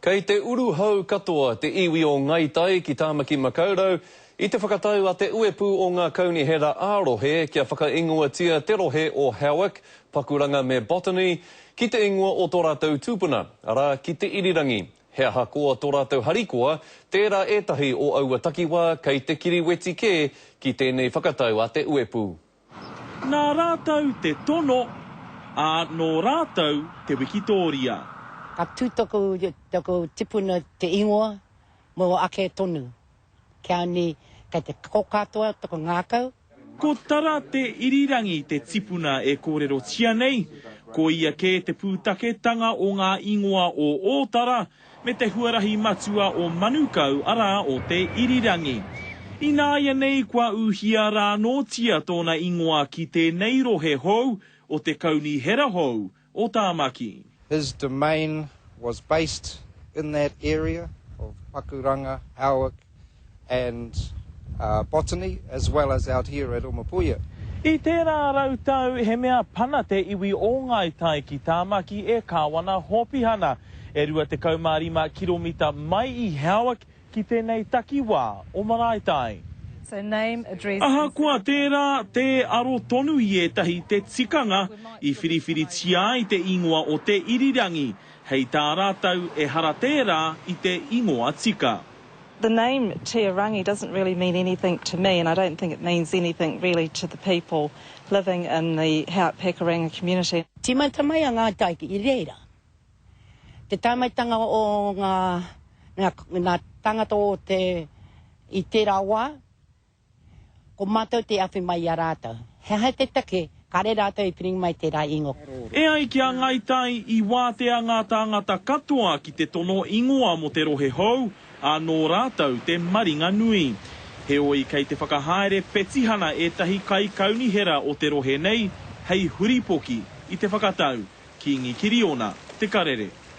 Kei te uruhau katoa te iwi o Ngai Tai ki Tāmaki Makaurau i te whakatau a te Uepū o ngā Kaunihera ā-Rohe kia whakaingoatia te rohe o Howick, Pakuranga me Botany ki te ingoa o tō rātou tupuna, arā, ki Te Irirangi. He ahakoa tō rātou harikoa, tērā ētahi o aua takiwā kei te kiriweti kē ki tēnei whakatau a te Uepū. Nā rātou te tono, ā, nō rātou te wikitōria. Ka tū taku, taku tipuna te ingoa mō ake tonu. Kia ni, kei te ko katoa taku ngākau. Ko Tara Te Irirangi te tipuna e kōrerotia nei, ko ia kē te pūtaketanga o ngā ingoa o Ōtara, me te huarahi matua o Manukau arā o Te Irirangi. Ināianei kua ūhia rānōtia tōna ingoa ki tēnei rohe hou o te Kaunihera hou o Tāmaki. His domain was based in that area of Pakuranga, Howick and Botany as well as out here at Umupuia. I tērā rautau he mea pana te iwi o Ngāi Tai ki Tāmaki e Kāwana Hōpihana, e 25 kiromita mai i Howick ki tēnei takiwā o Maraetai. Ahakoa tērā, tē aro tonu i ētahi te tikanga i whiriwhiritia ai te ingoa o Te Irirangi, hei tā rātou ehara tērā i te ingoa tika. The name Te Arangi doesn't really mean anything to me and I don't think it means anything really to the people living in the Howick Pakuranga community. Tīmata mai a Ngāi Tai i reira. Te tae maitanga o ngā, ngā, ngā tāngata o te, i tērā wā, Ko mātou te awhi mai i a rātou. He aha te take, kāre rātou i whiringi mai tērā ingoa. E ai ki a Ngāi Tai, i wātea ngā tāngata katoa ki te tono ingoa mō te rohe hou, ā, nō rātou te maringa nui. Heoi, kei te whakahaere petihana ētahi kaikaunihera o te rohe nei hei huripoki i te whakatau, Kīngi Kiriona, Te Karere.